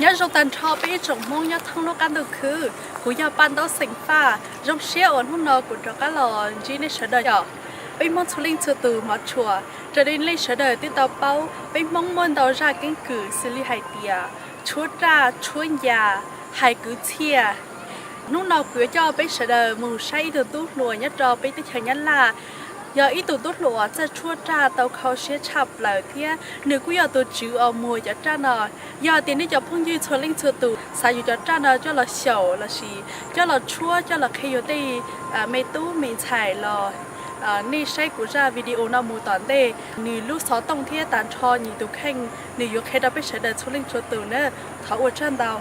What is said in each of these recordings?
Nyob zoo tag nrho peb ib tsoom Hmoob nyob thoob lub qab ntuj khwb, kuv yog Paj Ntaub xeem Faj. Zoo siab uas hnub no kuv rov qab los ntsib nej sawv daws yom. Peb Hmoob txhua leej txhua tus hmov tshua, raws li nej sawv daws twb tau paub, peb Hmoob muaj ntau zaj keeb kwm xws li hais tias tshuab raj, tshuab ncas, hais kwv txhiaj. Hnub no kuv yuav coj peb sawv daws mus saib ib tug tub hluas nyob rau peb teb chaws Nyab Laj. Yog ib tug tub hluas uas txawj tshuab raj tau kho siab tshaj plaws thiab nws kuj yog tus tswv uas muag cov raj no. Yog tias nej cov phooj ywg txhua leej txhua tus xav yuav cov raj no coj los xyaum lossis coj los tshuab coj los qhia yus tej me tub me ntxhais los, nej saib kuv zaj video no mus tom ntej, nws lub xov tooj thiab tag nrho nws tus kheej nws yuav qhia rau peb sawv daws txhua leej txhua tus na. Thov ua tsaug ntau.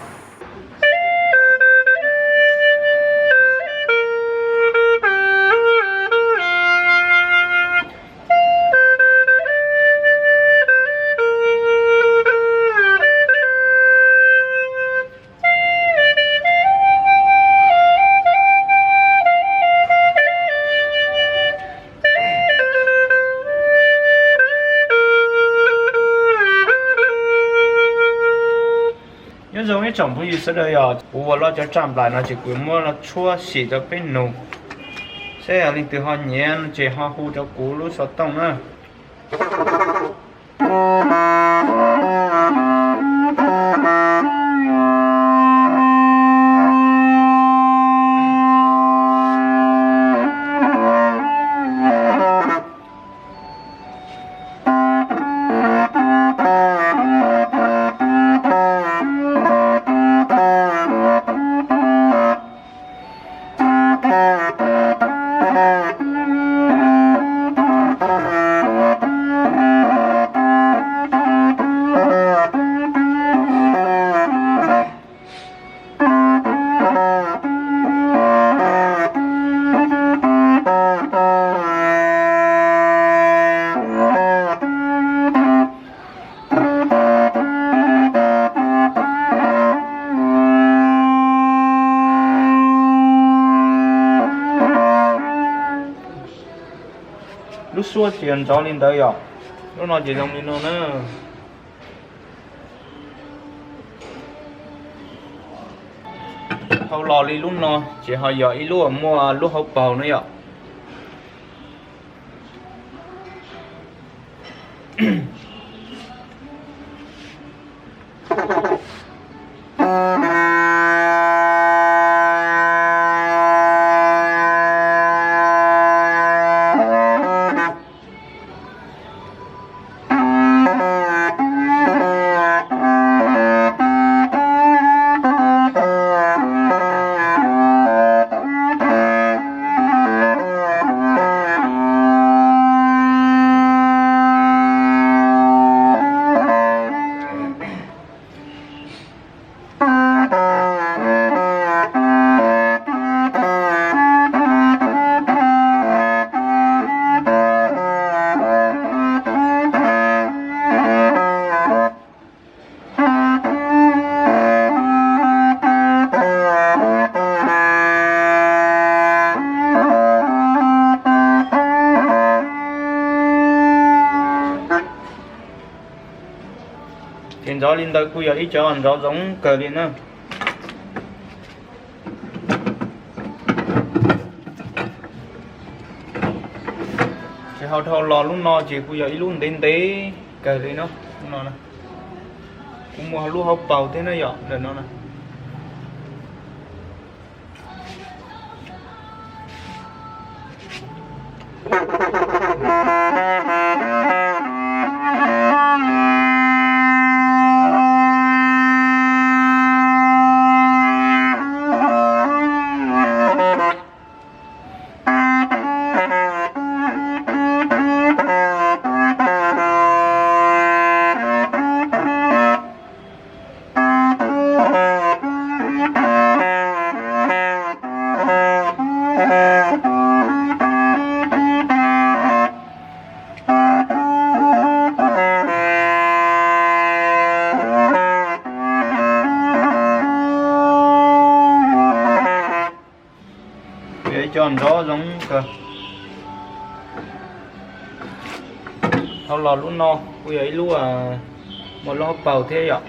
Nyob zoo ib tsoom phooj ywg sawv daws, yog kuv ua loj cov raj nplaim no ces kuv muab los tshuab sim rau peb nug, seb yog leej twg ho nyiam no ces ho hu rau kuv lub xov tooj na. Lub suab ces yog nrov li ntawd yom. Lub no ces zoo li no na. Dhau los li lub no ces ho yog ib lub muaj lub hauv paus na yom. Ces nrov li ntawd kuj yog ib cov nrov zoo kawg li na. Ces ho dhau los lub no ces kuj yog ib lub ntev ntev kawg li no. Kuj muaj lub hauv paus thiab na yom, ntawm no na. Yog ib co nrov zoo kawg. Dhau los lub no kuj yog ib lub muaj lub hauv paus thiab yom.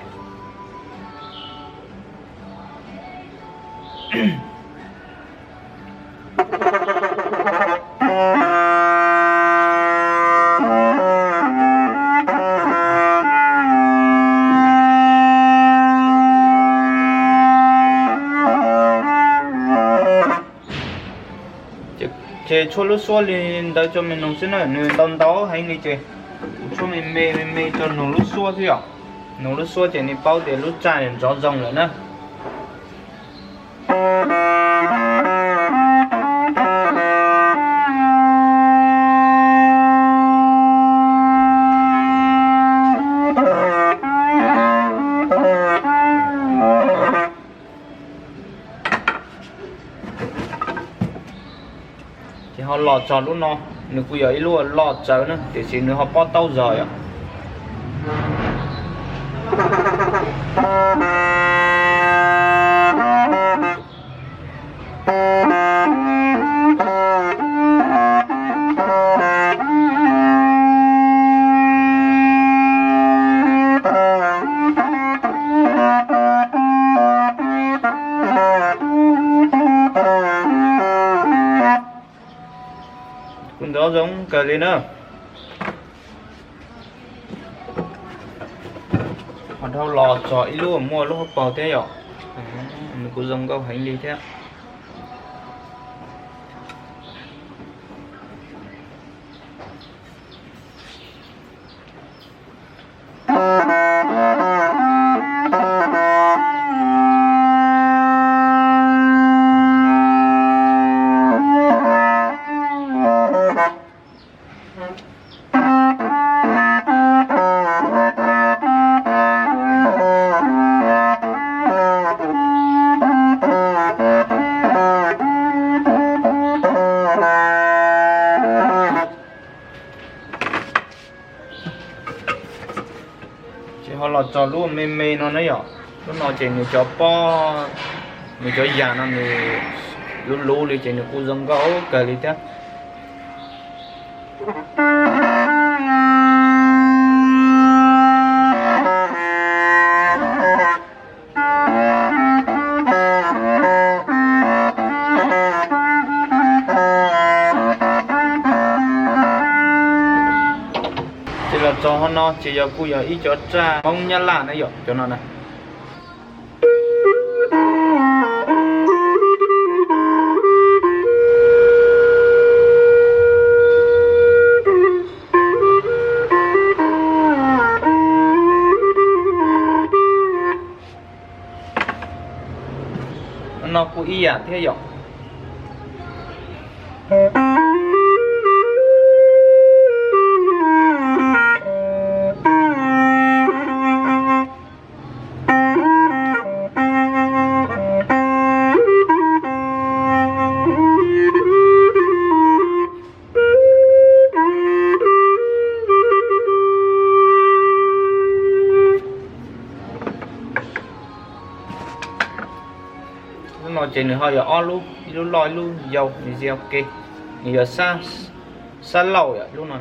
Ces tshuab lub suab li ntawd tso me noog xwb na, nws ntau ntau heev li ces kuv tshuab me me me me tso noog lub suab xwb yom. Noog lub suab ces nej paub tias lub tsaj nrov zoo lawm na. Ces ho los txog lub no, nws kuj yog ib lub loj tsawv na, tiam sis nws ho pob taub zog yom. Kuj nrov zoo kawg li na. Ho dhau los txog ib lub muaj lub hauv paus thiab yom. Nws kuj zoo nkauj heev li thiab. Ces ho los txog lub me me no na yom. Lub no ces nws cov pob, nws cov yam no nws luv luv li ces nws kuj zoo nkauj kawg li thiab. Ces los txog ho no ces yog kuj yog ib cov tsaj Hmoob Nyab Laj na yom, cov no na. No kuj ib yam thiab yom. Lub no ces nws ho yog ob lub, ib lub loj ib lub yau, nws ziag ke, nws yog sab laug yom lub no.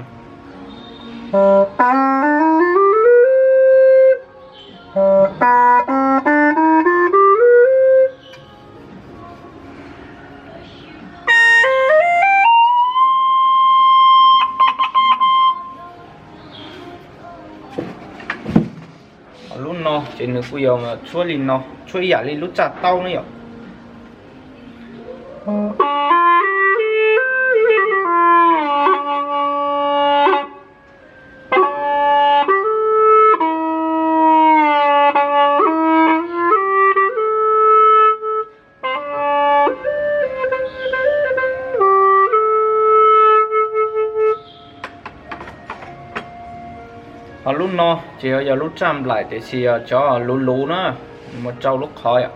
Lub no ces nws kuj yog tshuab li no, tshuab ib yam li lub tsaj taub na yom. Ho lub no ces yog lub tsaj nplaim tiam sis yog cov luv luv na, mus rau lub qhov yom.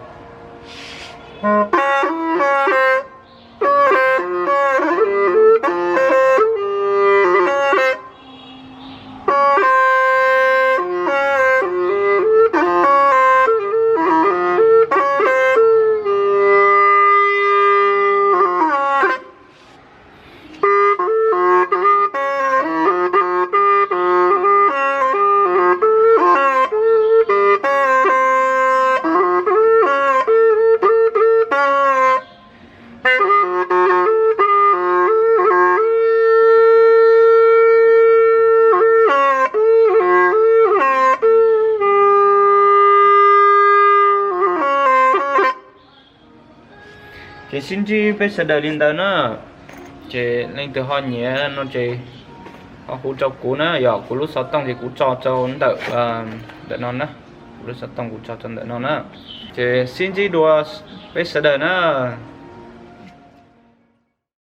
Ces sib ntsib peb sawv daws li ntawd na. Ces leej twg ho nyiam no ces ho hu rau kuv na, yog kuv lub xov tooj ces kuv tso rau ntawm, ntawm no na. Kuv lub xov tooj kuv tso rau ntawm no na. Ces sib ntsib dua peb sawv daws na.